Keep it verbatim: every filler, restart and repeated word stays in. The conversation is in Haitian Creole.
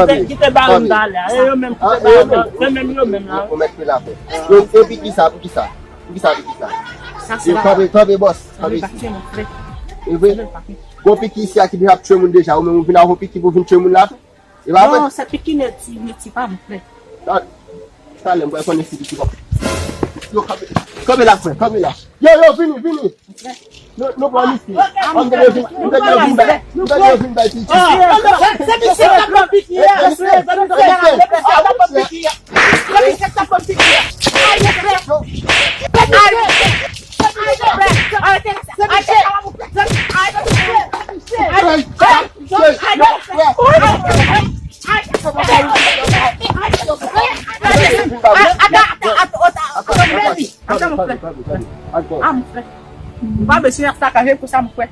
Kanpe, kite ba yo m talè. E yo menm ki te ba yo, se menm yo menm la. Ou mèt fè lapè. Yo, epi kisa, pou kisa? Pou kisa, pou kisa? Yo, kanpe, kanpe, bòs. Kanpe isi. E vre? Gon piki isi a ki deja ap tchwe moun deja. Ou menm ou vin avè yon piki pou vin tchwe moun la tou? E pa vre? Non, se piki neti, neti pa m frè. Talè, m pral konnen si piki pa. Yo, kanpe, kanpe la, frè, kanpe la. Yo, yo, vini, vini. Nou, nou pran isi. An, m te vin, m te vin bay, m te vin bay piki. Se misye k ap pran piki a. Se misye k ap pran piki a. Se misye k ap pran piki a. Ay, mesye. Ay, mesye. Ay, mesye. Arete, arete, arete. Ou pa bezwen ap sakaje pou sa, mon frè.